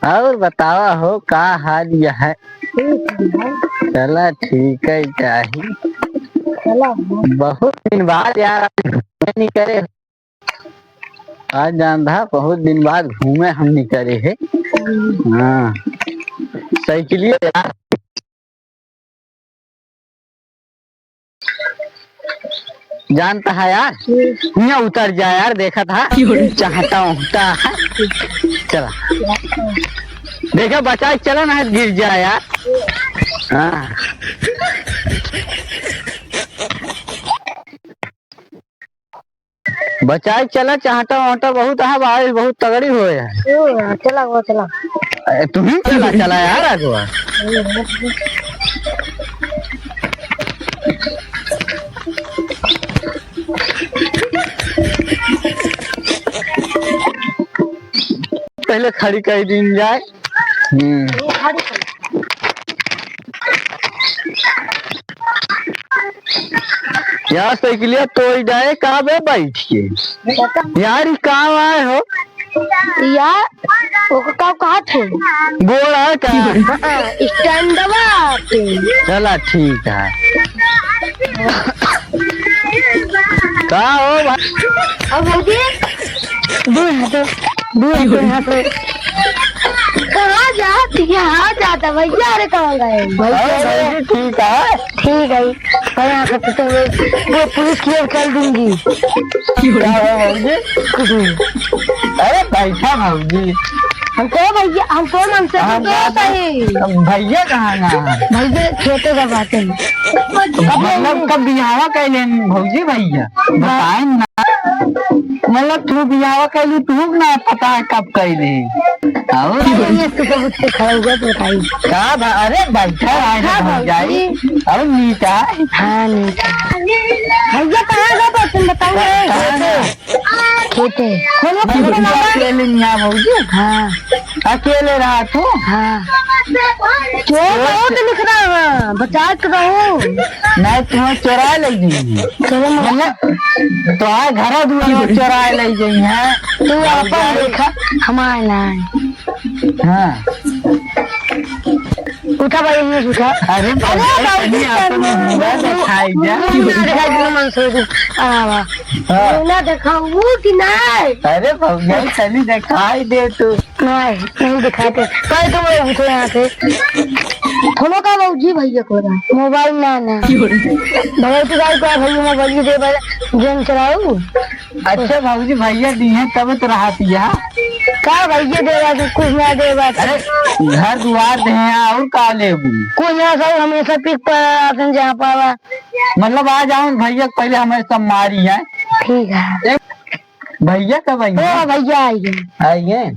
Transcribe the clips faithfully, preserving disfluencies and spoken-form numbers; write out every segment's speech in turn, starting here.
और बतावा हो, का हाल यह है? ठीक है। चला, ठीक है, चाही। चला। बहुत दिन बाद यार, आज घूमे निकरे। आज जानत हा, बहुत दिन बाद घूमे हम निकरे है। हम्म। हाँ, साइकिलिया यार। जानत हा यार, हम्म। हियाँ उतर जा यार, देखत हा, चाहता उहता है। चला, देखा, बचा के चला, ना गिर जा यार। हाँ। बचाई चला, चाहता वाहता बहुत है, बारिश बहुत तगड़ी होए है। हम्म, चला, वो चला। ए, तुही चला, चला यार, आगवा। पहले खड़ी कर दीन जाए। हम्म। यार, साइकिलिया तोड़ जाए का बे बैठ के? यार, ई का आए हो? यार, ओको का कहत है? गोड़ है का? हाँ, स्टैंडवा पे। चला, ठीक है। का हो भाई? अब भौजी, दूर हटो, दूर हटो यहाँ से। कहाँ जात, यहाँ जात है भैया, अरे कहाँ गए? भैया, अरे भौजी, ठीक है। ठीक है, और यहाँ से तो वो पुलिस की ओर कर दूंगी। का हो भौजी? कुछ नहीं। अरे बैठा भौजी। हमको भैया, हमको मनसेधर हम दोस्त है। अब भैया कहाँ ना है? भैया खेते का बात है। मतलब कब बियाहवा कैले भौजी भैया? बताए ना। मतलब तू बियाहवा कैली, तू ना पता है कब कैली। और अरे ये तो बहुत से खड़ा हुआ तो बताई। का भा-, अरे बैठा है हाँ, भौजाई। भौजी। और नीचा। हाँ, नीचा। भैया कहाँ गए तो तुम बताओ। कहाँ गए? खेते। कोनो की खेते? अकेले नहीं आ भौजी? हाँ। अकेले रहा तू? हाँ। क्यों बहुत निकला है, बचा के रहो। नहीं, तुम्हें चोरा ले गई। चलो, मतलब, तुम्हारे घर दुआर चोरा ले गई है। तू अपन देखा, हमारे ना है। हाँ। उठा भाई, इन्हें उठा। अरे अरे भाई, बाबू, तनी आपन मुंह दिखाई जा। मुंह ना दिखाई दे, मन से उठा। आ, वाह। हाँ। मुंह ना दिखाऊ कि नहीं? अरे भौजाई, तनी दिखाई दे तू। नहीं, नहीं दिखाते। कल तुम लोग उठो यहाँ से। फोनो का बाबूजी भैया को रहा। मोबाइल ना, ना। भगवती भाई को भैया मोबाइल दे, भाई गेम चलाऊ। अच्छा भौजी, भैया दिहे तब तो रहत या। का भैया देवा तो कुछ ना देवा। अरे घर दुआर दे हैं और का लेबू? कुछ ना सब हमेशा पिक पर आते हैं जहाँ पावा। मतलब आ जाओ भैया, पहले हमें सब मारी है। ठीक है। एक भैया कब आएंगे? ओ भैया आएंगे। आएंगे।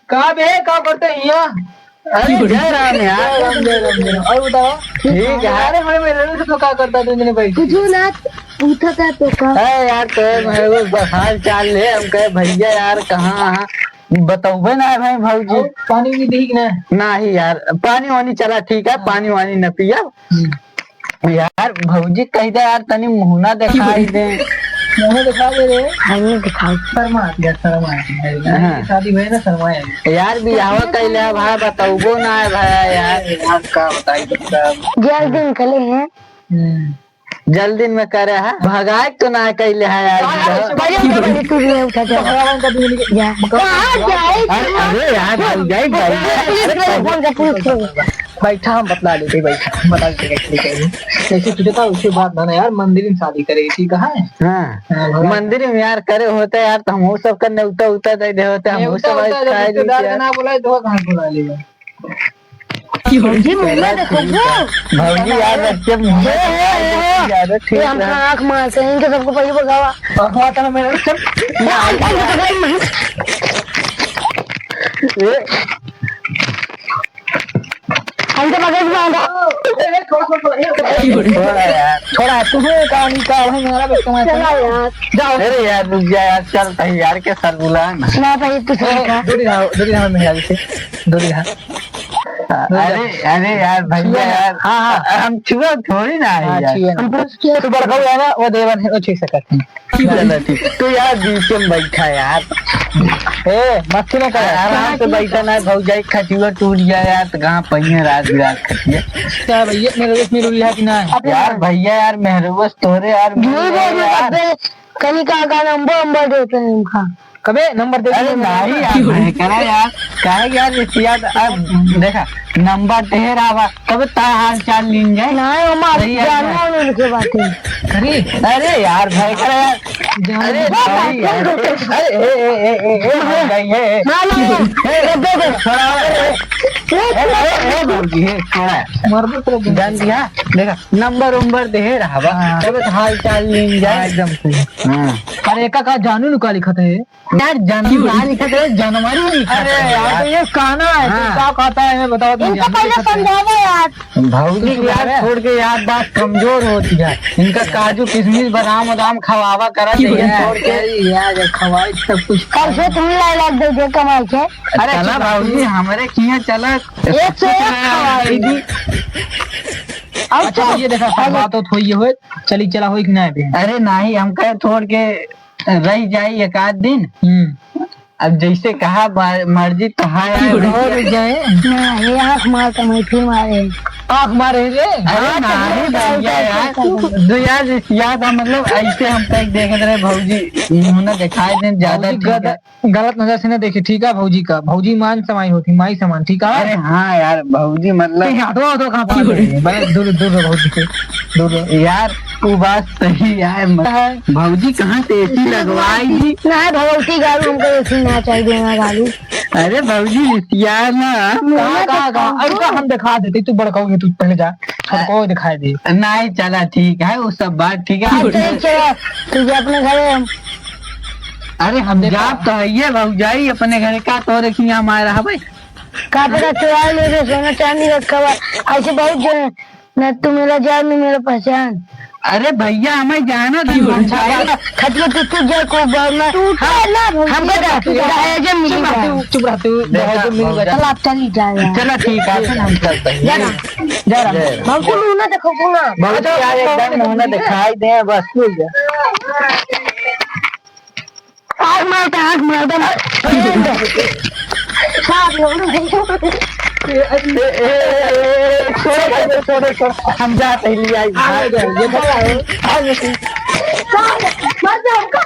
का बे, का करते हिया? अरे, जय राम यार। जय राम, जय राम, जय राम। और बताओ? ठीक है। अरे, हमें, मेरे से तो का करता तू इतने भाई? कुछ ना, पूछा था तो का? अरे यार, तो मैं वो हाल चाल ले, हम कहे, "भैया यार, कहाँ, हाँ?" बतौबे ना है भाई, भौजी। और पानी भी दी कि ना? नहीं यार, पानी वानी चला ठीक है, पानी वानी न पिया। हम्म। यार भौजी कह दे यार, तनी मुहना दिखाई दे। मुहना दिखा दे रे। हाँ, नहीं दिखाई। शर्मा आ गया, शर्मा आ गया। हाँ। शादी हुए ना, शर्मा आ गया। यार बियाहवा कैले है भाई, बतौबो ना है भाई यार। यार का बताई बच्चा। जल्दी निकले हैं। हम्म। जल्दी में करे है, भगाए तो ना कैले है यार। अरे, अरे, तू नहीं उठा जा। भगवान का दूध नहीं। जा। कहाँ जाए? अरे, अरे यार, भौजाई, भौजाई। पुलिस को फोन कर, पुलिस को। बैठा, हम बतला लेते, बैठा, हम बता देते कैसे कैसे। जैसे तुझे था, उसके बाद ना, ना यार, मंदिर में शादी करे, ठीक है? हाँ। हाँ, भगवान। मंदिर में यार करे होते यार, तो हम वो सब का न्योता उता दे दे होते, हम वो न्योता सब उता दे, खाए रिश्तेदार लेते का यार। ना बुलाए, तो कहाँ बुला लेगा? भौजी, मुँह देखो वो। भौजी यार, बच्चे मुँह हे, हे, हे। ज्यादा ठीक ये हमका रहा। आँख मार से, इनके सबको पहले भगावा। भगावा था ना मेरे, चल। ये आँख मार से, भाई, मैं। ये। इनके बगल में आऊँगा। थोड़ा यार, थोड़ा तू भी काम का है, मेरा भी कमाई चला था। यार। जाओ। अरे यार, रुक जा यार, चल भाई यार, के सर बुला ना। ना भाई, तू सर ए, का। दूरी रहो, दूरी रहो मेहरारू से, दूरी रहो। अरे, अरे यार, भैया छुए ना। यार, हाँ, हाँ। हम छुआ थोड़ी ना है हाँ, यार। छुए ना। हम पूछ के तू बड़का हुआ ना, वो देवन है, वो छू सकत है। चलो ठीक। तू यार बीच में बैठा यार। ए, मस्ती ना कर। आराम से बैठा ना, भौजाई खटिया टूट जाए यार, तो कहाँ पहिए रात बिरात खटिया। क्या भैया, मेरे दोस्त मेरे लिए कि ना है? यार भैया यार, मेहरबस तोरे यार, झूठ बोल रहे यार। कहीं का, का नंबर, नंबर देते हैं इनका। कबे नंबर दे अरे दिए। नहीं यार, भाई करा यार, काहे यार, इस याद, अब देखा, नंबर ढेर आवा, तब ता हाल चाल लीन जाए। नहीं, हम आप सही है, जानना है। उनके बातें। अरे, अरे यार, भाई करा यार। जान अरे, नहीं यार। अरे, ए, ए, ए, ए, ए, भाई, ए, ए। ना, ना, ना। ए, ए, दे दे। थोड़ा, ए, ए, ए, ए, भौजी, ए, थोड़ा। मर दे तेरे जान दिया, देखा, नंबर उम्बर दे रहा बा, हाँ। तब तो हाल चाल लीन जाए। हाँ, एकदम सही। हाँ। अरे, एका का जानू नु का लिखत है? यार, जानू ना लिखत है, जनवरी लिखत अरे है यार, यार। तो ये कहना है, तू हाँ। का कहता है, हमें बताओ, तू इनका जानू पहले लिखत है। समझावा यार। भौजी तू यार, यार। छोड़ के यार, बात कमजोर होती है। इनका काजू, किशमिश, बादाम, वादाम खवावा करा, क्यों चाहिए यार? छोड़ के। अरे यार, खवाई सब कुछ। कल से तुम लाई लाग दे दे कमाई के। अरे चला चुप रहो। भौजी, हमारे किहाँ चला। एक से एक खवाई। दीदी। अच्छा, ये देखा, सब बात तो थोड़ी होए। चली चला होई कि ना बे? अरे नहीं, हम कहे छोड़ के रह जाई एक आध दिन। हम्म। अब जैसे कहा बा-, मर्जी तो है, की हो रही है? और जाए। ना, ये आँख मार के मैं फिर मारे। आँख मारे रे? अरे हाँ, नहीं तो भैया यार, यार। तू यार, यार, मतलब ऐसे हम तक देखत रहे भौजी, मुँह ना दिखाई दे, ज्यादा भौजी ठीक है। गलत नजर से ना देखे, ठीक है भौजी का, भौजी मान समाई होती, माई समान, ठीक है? अरे हाँ यार, भौजी मतलब नहीं, हटो, हटो, कहाँ पहुँच गए? भाई, दूर, दूर रहो भौजी से, दूर रहो। यार, वो बात सही है, मत-, हाँ। भौजी कहाँ से एसी लगवाई थी? ना, भगवती गालू, हमको एसी ना चाहिए, ना गालू। अरे भौजी, रिसिया ना। कहाँ, कहाँ, कहाँ? अरे, का हम दिखा देते, तू बड़काओगे, तू पहले जा, बड़काओ दिखाई दे। नहीं, चला, ठीक है, वो सब बात ठीक है। हाँ, चल, चला, तू जा अपने घरे, हम अरे हम देखा। जाब तो हइये भौजाई अपने घरे, का तोरे किहाँ मार रहा भाई? का पता चुरा ले रे, सोना चांदी रखा हुआ। ऐसे बहुत जन, ना तू मेरा जान, ना मेरा पहचान। अरे भैया, हमें जाना था, की हो हम रहा है? जाएगा। खटिया टूट टूट जाए, कोई बात ना। टूटे हाँ, ना भौजी, हमको जा, टूटे। दहेज मिली चुप रह जा। तू, चुप रह तू, देखा, दहेज मिली भौजा। चल, आप चली जाए यार। चला ठीक है, फिर हम चलते हैं। जा ना, जा रहा। जय राम। बाबू, मुँह ना देखो, मुँह ना। बहुत यार, एकदम मुँह ना दिखाई दे, बस, भूल जा। आँख मारता, आँख मारता। साथ में। ए, ए, ए, ए, ए, छोड़ो, छोड़ो, छोड़ो, छोड़ो। हम जाते हैं, ले आई। आ, ले जाओ, ले जाओ। आ, ले जाओ। साथ, मर जाओ, हमका।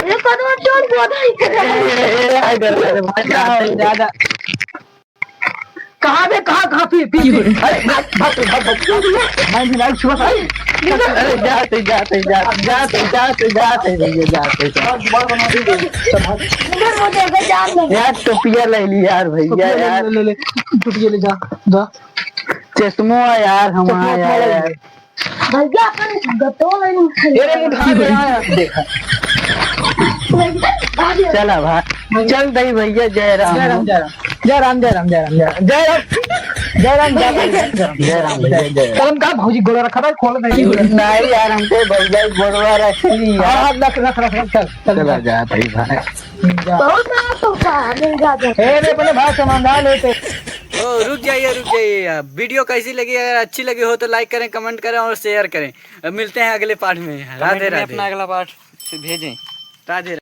ये कदम चोर बोला ही। ए, ए, ए, आ, इधर, इधर, भाई, जाते हैं। ज्यादा। कहाँ बे, कहाँ, कहाँ? पी, पी, पी। अरे, भाग, भाग, भाग, भाग। मैं भी लाइव छुआ था। अरे, जाते, जाते, जाते, जाते, जाते, जाते, भैया, जाते, जाते। इधर वो देखो, जान ले। यार, टोपिया ले ली यार, भैया, टोपिया ले, यार। ले, ले, ले। टोपिया ले जा, जा। चश्मो है यार, हमारा चश्मो यार। ले। भैया, अपन गतो नहीं उठाई। ये रे, उठा ले, यार, देखा। भैया, आ गया। चला भाई, चल दई भैया, जय राम। जय राम, जय राम। जय राम, जय राम, जय राम, जय राम। जय राम। जय राम, जय राम, जय राम। जय राम भैया, जय राम। कलम का भौजी गोड़ा रखा था, खोल दे। नहीं यार, हमको भैया गोड़वा रख ली यार। हाँ, हाँ, रख, रख, रख, रख, चल, चल, चला चल। जा भाई, भाई। जा। बहुत बड़ा तोहफा मिल गया। ए, रे, अपने भाई सामान डाल लेते। ओ, रुक जाइए, रुक जाइए यार। वीडियो कैसी लगी? अगर अच्छी लगी हो तो लाइक करें, कमेंट करें और शेयर करें। अब मिलते हैं अगले पार्ट में। राधे कमेंट में राधे। अपना अगला पार्ट से भेजें। राधे राधे।